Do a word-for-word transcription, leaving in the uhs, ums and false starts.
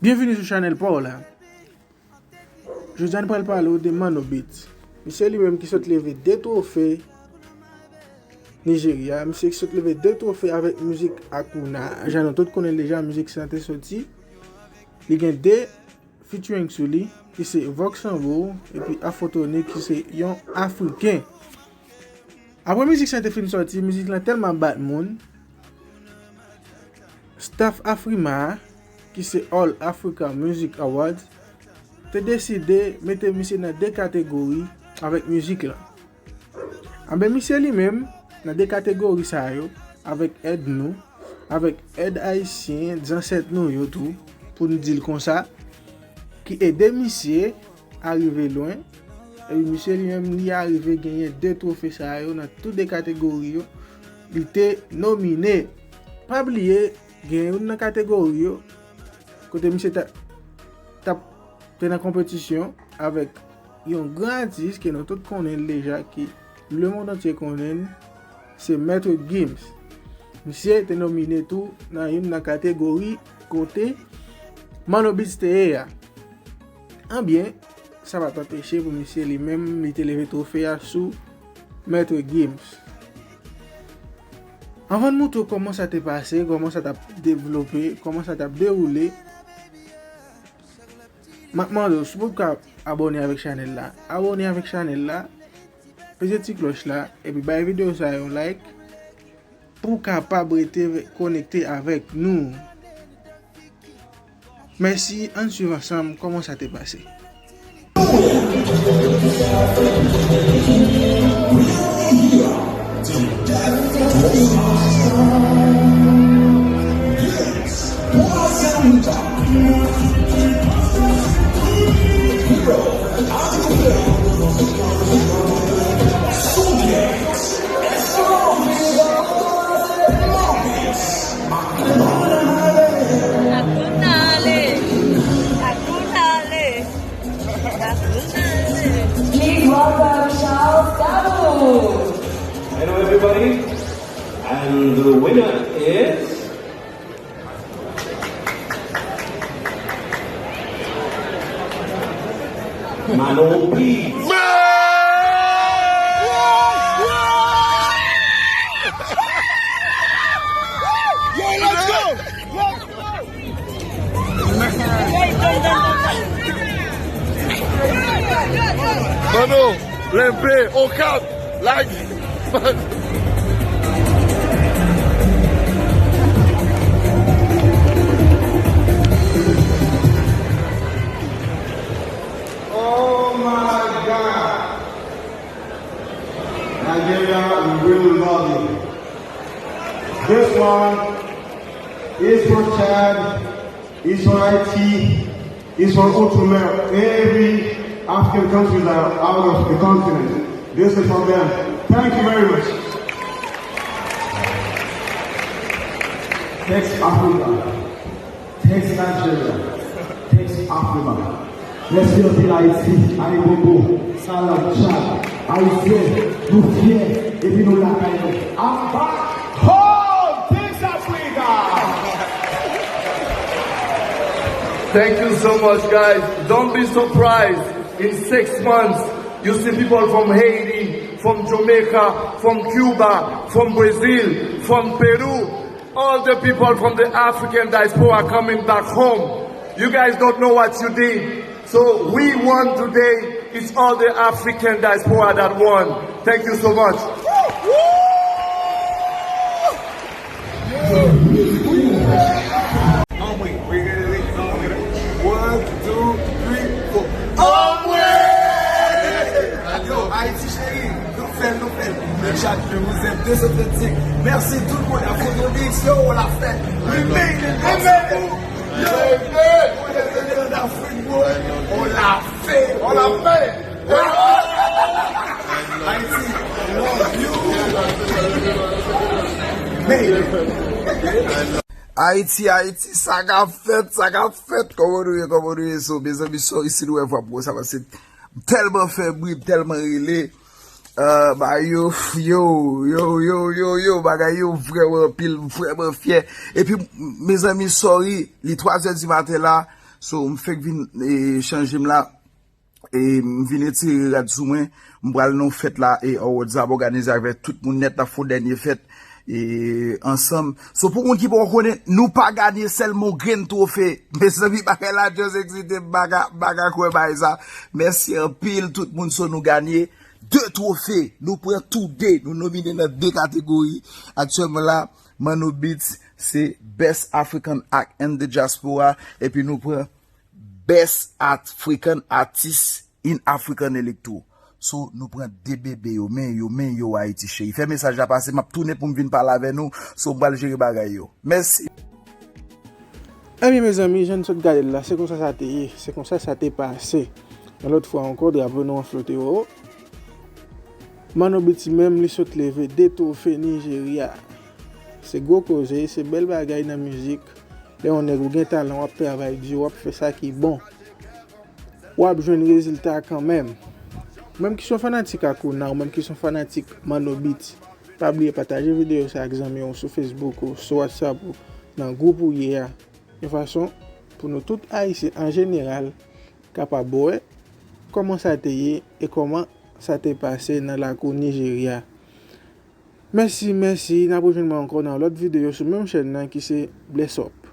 Byenvini sou chanèl pa w la. Jodi a nou pral pale w de Manno Beats. Misye li menm ki sot leve de twofe Nijerya, misye ki sot leve de twofe avèk mizik Akuna. Jan nou tout konnen l deja, mizik sa te soti. Li gen de featuring sou li, ki se Vox Sambo epi Afrotronic, ki se yon Afriken. Apre mizik sa te fin sòti, mizik lan tèlman bat moun, staff Afrima a, ki se All Africa Music Awards, te deside mete misye nan de kategori avèk mizik lan. Anben, misye li menm, nan de kategori sa yo, avèk èd nou, avèk èd ayisyen, zansèt nou yo tou, pou n di l konsa, ki ede misye arive lwen. Epi misye li menm, li arive genyen de twofe sa yo nan tou de kategori yo li te nomine. Pa bliye, gen youn nan kategori yo, kote misye ta, t ap te nan konpetisyon avèk yon gran atis ke nou tout konnen l deja, ke lemonn antye konnen l, se Maître Gims. Misye te nomine tou nan youn nan kategori kote Manno Beats te ye a. Anbyen, sa pa t anpeche pou misye li menm, li te leve twofe a sou Maître Gims. Anvan n moutre w kòman sa te pase, kòman sa t ap devlope, kòman sa t ap dewoule, m ap mande w, si w poko abòne avèk chanèl la, abòne avèk chanèl la, peze ti klòch la, epi bay videyo sa yon like, pou w kapab rete konekte avèk nou. Mèsi, ann swiv ansanm kòman sa te pase. Akounale! Akounale! Akounale! Please welcome Charles Tabou. Hello, everybody. And the winner is Manno Beats. Yo, let's go! Manno, Lenbe, Okap, lage. Oh my God. Nigeria, we really love you. This one is for Chad, is for Haiti, is for Outre-mer. Every African countries are out of the continent. This is for them. Thank you very much. Thanks, Africa. Thanks Nigeria. Thanks Africa. Mèsi anpil Ayiti, Ayibobo, Salam, Chad, Ayisyen, nou fyè, epi nou lakay nou. I'm back home! Thanks Africa! Thank you so much, guys. Don't be surprised. In six months, you see people from Haiti, from Jamaica, from Cuba, from Brazil, from Peru. All the people from the African diaspora coming back home. You guys don't know what you did. So we won today. It's all the African diaspora that won. Thank you so much. One, two, three, four. Anmwe! Yo, Ayiti cheri, nou fè l, nou fè l. Mèt Chad, je vous aime, deux cent vingt-cinq. Mèsi tout moun, Afrotronics, yo, on l'a fait. We made it, mèsi pou yo. On l'a fait, bro. On l'a fait, on l'a fait. Ayiti, love you. Made it. Ayiti, Ayiti, sa k ap fèt, sa k ap fèt, kòman nou ye, kòman nou ye, so, mezanmi, sorry si nou wè vwa m konsa, paske m tèlman fè bri, m tèlman rele, euh, ba yo, yo, yo, yo, yo, yo, bagay yo vrèman anpil, m vrèman fyè, epi, m, mezanmi, sorry, li twa zè di maten la, So, m fèk vin e, chanje m la. E m vin retire rad sou mwen. M pral nan fèt la e Awards ap òganize avèk tout moun nèt. L ap fè yon dènye fèt e ansanm. So, pou moun ki poko konnen, nou pa ganye sèlman yon grenn twofe. Mezanmi, bagay la just eksite m, m pa ka, m pa ka kwè bagay sa. Mèsi anpil tout moun. So, nou ganye de twofe. Nou pran tou de. Nou nomine nan de kategori. Aktyèlman la, Manno Beats se Best African Act in the Diaspora. Epi nou pran Best African Artist in African Electro. So, nou pran de bebe yo, men yo, men yo Ayiti cheri. Fè mesaj la pase, m ap tounen pou m vin pale avè nou. So, m pral jere bagay yo. Mèsi. Ebyen, mezanmi, jan n sot gade l la, se konsa sa te ye, se konsa sa te pase. Yon lòt fwa ankò, drapo nou an flote wo. Manno Beats menm, li sot leve de twofe Nijerya. Se gwo koze, se bèl bagay nan mizik. Lè yon nèg ou gen talan, w ap travay di, w ap fè sa ki bon, w ap jwenn rezilta kanmenm. Ou menm ki se yon fanatik Akouna, ou menm ki se yon fanatik Manno Beats, pa bliye pataje videyo sa ak zanmi w sou Facebook ou, sou WhatsApp ou, nan gwoup ou ye a. Yon fason pou nou tout Ayisyen an jeneral kapab wè kòman sa te ye e kòman sa te pase nan lakou Nijerya. Mèsi, mèsi. N ap rejwenn mwen ankò nan lòt videyo sou menm chèn nan ki se Bless Up.